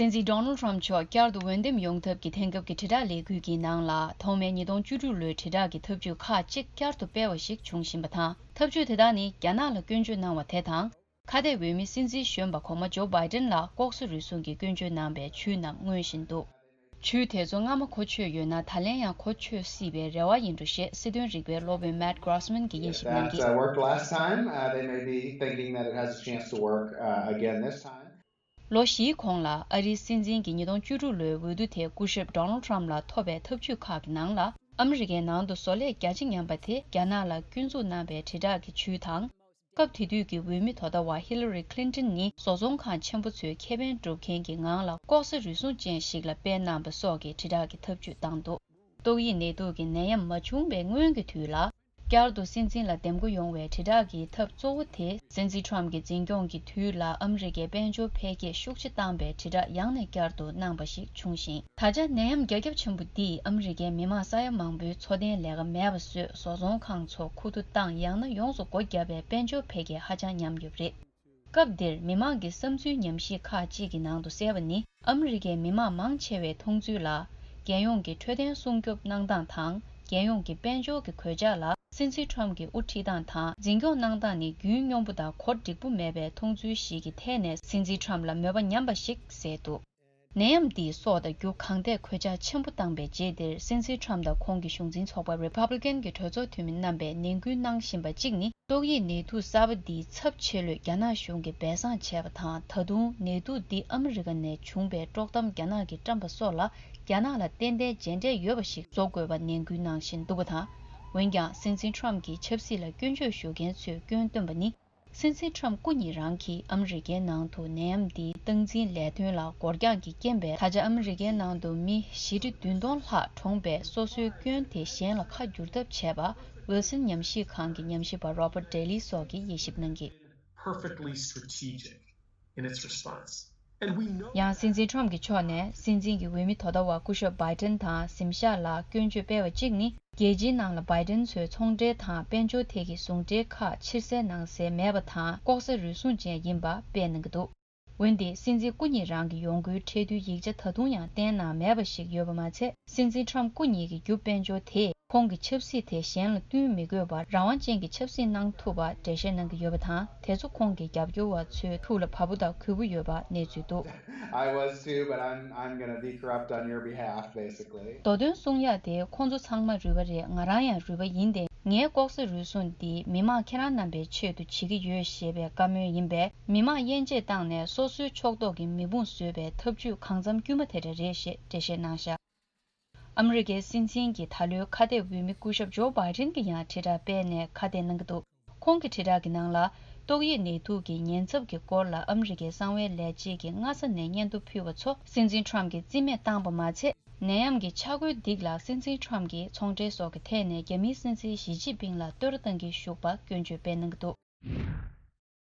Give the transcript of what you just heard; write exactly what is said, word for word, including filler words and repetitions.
སྲིད་འཛིན་Donald Trump མཆོག་བསྐྱར་དུ་འོས་འདེམས་ཡོང་ཐབས་ཀྱི་དེང་སྐབས་ཀྱི་དྲིལ་བསྒྲགས་ལས་འགུལ་གྱི་ནང་ལ། ཐོག་མའི་ཉིས་སྟོང་བཅུ་དྲུག་ལོའི་དྲིལ་བསྒྲགས་ཀྱི་ཐབས་ཇུས་ཁག་ཅིག་བསྐྱར་དུ་སྤེལ་བ་ཞིག་བྱུང་བཞིན་པ་དང་། ཐབས་ཇུས་དེ་དག་ནི་རྒྱ་ནག་ལ་སྐྱོན་བརྗོད་གནང་བ་དེ་དང་། ཁ་གཏད་འོས་མི་སྲིད་འཛིན་གཞོན་པ་གོང་མ་ཇོ་བྷའི་ཏན་ལ་ལྐོག་ཟ་རུལ་སུངས་ཀྱི་སྐྱོན་བརྗོད་གནང་པའི་ཇུས་རྣམས་མངོན་བཞིན་འདུག་ཇུས་དེ་ཚོ་སྔ་མ་གོ་ཆོད་ཡོད་ན། ད་ལན་ཡང་གོ་ཆོད་སྲིད་པའི་རེ་བ་ཡིན་འགྲོ་ཞེས་སྲིད་དོན་རིག་པའི་སློབ་དཔོན་Matt Grossman གྱིས་དབྱེ་ཞིབ་གནང་གིས། That, uh, worked last time. Uh, they may be thinking that it has a chance to work, uh, again this time. ལོ་བཞིའི་གོང་ལ་ཨ་རིའི་སྲིད་འཛིན་གྱི་ཉིས་སྟོང་བཅུ་དྲུག་ལོའི་འོས་བསྡུ་དེ་སྐུ་ཞབས་Donald Trump ལ་ཐོབ་པའི་ཐབས་ཇུས་ཁག་གི་ནང་ལ། ཨ་མི་རི་ཀའི་ནང་དུ་བཟོ་ལས་རྒྱ་ཆེ་ཉམས་པ་དེ་རྒྱ་ནག་ལ་སྐྱོན་འཛུགས་གནང་པའི་དྲིལ་བསྒྲགས་ཀྱི་ཇུས་དང་། སྐབས་དེ་དུས་ཀྱི་འོས་མི་དོ་ཟླ་བ་Hillary Clinton ནི་བཟོ་ཚོང་ཁང་ཆེན་པོ་ཚོའི་ཁེ་ཕན་སྒྲུབ་མཁན་གྱི་ངང་ལ་ལྐོག་ཟ་རུལ་སུངས་ཅན་ཞིག་ལ་སྤེལ་གནང་བ་སོགས་ཀྱི་དྲིལ་བསྒྲགས་ཀྱི་ཐབས་ཇུས་བཏང་འདུག་ཏོག་དབྱིབས་ནད་དུག་གི་ནད་ཡམས་མ་བྱུང་བའི་སྔོན་གྱི་དུས་ལ། བསྐྱར་དུ་སྲིད་འཛིན་ལ་འདེམས་བསྐོ་ཡོང་བའི་དྲིལ་བསྒྲགས་ཀྱི་ཐབས་གཙོ་བོ་དེ། སྲིད་འཛིན་Trump གྱི་འཛིན་སྐྱོང་གི་དུས་ལ་ཨ་མི་རི་ཀའི་དཔལ་འབྱོར་འཕེལ་རྒྱས་ཤུགས་ཆེ་བཏང་པའི་དྲིལ་བསྒྲགས་ཡང་ནས་བསྐྱར་དུ་གནང་བ་ཞིག་བྱུང་ཞིང་། ད་ཆ་ནད་ཡམས་རྒྱ་ཁྱབ་ཆེན་པོ་འདིས་ཨ་མི་རི་ཀའི་མི་དམངས་ས་ཡ་མང་པོའི་འཚོ་རྟེན་ལས་ཀ་མེད་པ་བཟོས། བཟོ་ཚོང་ཁང་ཚོ་ཁུ་བསྡུ་བཏང་། ཡང་ན་ཡོངས་སུ་སྒོ་བརྒྱབ་པའི་དཔལ་འབྱོར་འཕེལ་རྒྱས་ཧ་ཅང་ཉམས་ཡོད་པ་རེད། སྐབས་འདིར་མི་མང་གི་བསམ་ཚུལ་ཉམས་ཞིབ་ཁག་ཅིག་གི་ནང་དུ་གསལ་བ་ནི། ཨ་མི་རི་ཀའི་མི་མང་མང་ཆེ་བའི་མཐོང་ཚུལ་ལ། རྒྱལ་ཡོངས་ཀྱི་འཕྲོད་བསྟེན་སྲུང་སྐྱོབ་གནང་སྟངས་དང་། རྒྱལ་ཡོངས་ཀྱི་དཔལ་འབྱོར་གྱི་གོད་ཆག་ལ་སྲིད་འཛིན་Trump གྱིས་དབུ་ཁྲིད་སྟངས་དང་། འཛིན་སྐྱོང་གནང་སྟངས་ནི་རྒྱུན་སྙོམས་པོ་དང་གོ་འགྲིག་པོ་མེད་པའི་མཐོང་ཚུལ་ཞིག་གི་ཐད་ནས་སྲིད་འཛིན་Trump ལ་མོས་པ་ཉམས་པ་ཞིག་གསལ་འདུག་ནད་ཡམས་འདིས་སྲོག་དང་རྒྱུ་གང་ཐད་གོད་ཆག་ཆེན་པོ་བཏང་པའི་རྗེས་འདིར། སྲིད་འཛིན་Trump དང་ཁོང་གི་གཞུང་འཛིན་ཚོགས་པ་Republican གྱི་གྲོས་ཚོགས་འཐུས་མི་རྣམ་པས་ནན་སྐུལ་གནང་བཞིན་པ་གཅིག་ནི། ཏོག་དབྱིབས་ནད་དུག་གསར་པ་འདིའི་ཚབས་ཆེ་ལོས་རྒྱ་ནག་གཞུང་གིས་སྦས་གསང་བྱས་པ་དང་། ད་དུང་ནད་དུག་འདི་ཨ་མི་རི་ཀ་ནས་བྱུང་པའི་དཀྲོག་གཏམ་རྒྱ་ནག་གིས་བཀྲམ་པ་སོགས་ལ། རྒྱ་ནག་ལ་ཏན་ཏན་རྗེས་འབྲས་ཡོད་པ་ཞིག་བཟོ་དགོས་པ་ནན་སྐུལ་གནང་བཞིན་འདུག་པ་དང་། འོན་ཀྱང་། སྲིད་འཛིན་Trump གྱིས་ཆབ་སྲིད་ལ་སྐྱོན་བརྗོད་ཞུ་མཁན་ཚོས་སྐྱོན་བཏོན་པ་ནི། སྲིད་འཛིན་Trump སྐུ་ཉིད་རང་གིས་ཨ་མི་རི་ཀའི་ནང་དུ་ནད་ཡམས་འདིའི་སྟངས་འཛིན་ལས་དོན་ལ་འགོར་འགྱངས་ཀྱི་རྐྱེན་པས། ད་ཆ་ཨ་མི་རི་ཀའི་ནང་དུ་མི་བཞི་ཁྲི་བདུན་སྟོང་ལྷག་གྲོངས་པས། སོ་སོའི་སྐྱོན་དེ་གཞན་ལ་ཁ་བསྒྱུར་ཐབས་བྱས་པ། Wilson ཉམས་ཞིབ་ཁང་གི་ཉམས་ཞིབ་པ་Robert Daly སོགས་ཀྱིས་དབྱེ་ཞིབ་གནང་གིས། Perfectly strategic in its response. And we know ཡང་། སྲིད་འཛིན་Trump གྱི་ཕྱོགས་ནས་སྲིད་འཛིན་གྱི་འོས་མི་དོ་ཟླ་བ་སྐུ་ཞབས་Biden དང་གཟིམ་ཤག་ལ་སྐྱོན་བརྗོད་སྤེལ་བ་གཅིག་ནི། རྒྱལ་སྤྱིའི་ནང་ལ་Biden ཚོའི་ཚོང་འབྲེལ་དང་དཔལ་འབྱོར་ཐད་ཀྱི་ཟུང་འབྲེལ་ཁག་ཕྱིར་གསལ་གནང་སའི་མེད་པ་དང་། ལྐོག་ཟ་རུལ་སུངས་ཅན་ཡིན་པ་སྤེལ་གནང་གི་འདུག་འོན་ཏེ། སྲིད་འཛིན་སྐུ་ཉིད་རང་གི་ཡོང་སྒོའི་ཁྲལ་བསྡུའི་ཡིག་ཆ་ད་དུང་ཡང་བསྟན་གནང་མེད་པ་ཞིག་ཡོད་པ་མ་ཚད། སྲིད་འཛིན་Trump སྐུ་ཉིད་ཀྱི་རྒྱུ་དཔལ་འབྱོར་དེས་ཁོང་གི་ཆབ་སྲིད་དེ་གཞན་ལ་བསྟུན་མི་དགོས་པར་རང་དབང་ཅན་གྱི་ཆབ་སྲིད་གནང་ཐུབ་པ་འགྲེལ་བཤད་གནང་གི་ཡོད་པ་དང་། དེ་ཚོ་ཁོང་གི་རྒྱབ་སྐྱོར་བ་ཚོའི་ཐུགས་ལ་བབས་པོ་དང་གུས་པོ་ཡོད་པ་གནས་ཚུལ་འདུག I was too, but I'm, I'm gonna be corrupt on your behalf, basically. མདོ་དོན་གསུང་ཡག་དེ་ཁོང་ཚོ་ཚང་མ་རུལ་པ་རེད། ང་རང་ཡང་རུལ་པ་ཡིན་ཏེ། ངའི་ལྐོག་ཟ་རུལ་སུངས་འདི་མི་མང་ཁྱེད་རང་རྣམ་པའི་ཆེད་དུ་བྱེད་ཀྱི་ཡོད་ཞེས་པའི་བཀའ་མོལ་ཡིན་པས། མི་མང་དབྱེ་འབྱེད་བཏང་ནས་སོ་སོའི་ཕྱོགས་གཏོགས་ཀྱི་མི་དཔུང་བཟོས་པའི་ཐབས་ཇུས་གང་འཚམ་དཀྱུས་མ་དེ་འདྲ་རེད་ཞེས་འགྲེལ་བཤད་གནང་བཞག་ཨ་མི་རི་ཀའི་སྲིད་འཛིན་གྱི་ད་ལོའི་ཁ་གཏད་འོས་མི་སྐུ་ཞབས་ཇོ་བྷའི་ཏན་གྱིས་ཡང་དྲིལ་བསྒྲགས་སྤེལ་ནས་ཁ་གཏད་གནང་གི་འདུག་ཁོང་གི་དྲིལ་བསྒྲགས་ཀྱི་ནང་ལ། ཏོག་དབྱིབས་ནད་དུག་གི་ཉེན་ཚབས་ཀྱི་སྐོར་ལ་ཨ་མི་རི་ཀའི་གསང་བའི་ལས་བྱེད་ཀྱིས་སྔ་ས་ནས་སྙན་ཐོ་ཕུལ་བ་ཚོ་སྲིད་འཛིན་Trump གྱིས་རྩིས་མེད་བཏང་པ་མ་ཚད། ནད་ཡམས་ཀྱི་ཆག་སྒོའི་སྡིགས་ལ་སྲིད་འཛིན་Trump གྱིས་ཚོང་འབྲེལ་སོགས་ཀྱི་ཐད་ནས་རྒྱ་མིའི་སྲིད་འཛིན་ཞི་ཅིན་ཕིང་ལ་བསྟོད་ར་བཏང་གིན་བཞུགས་པ་སྐྱོན་བརྗོད་སྤེལ་གནང་གི་འདུག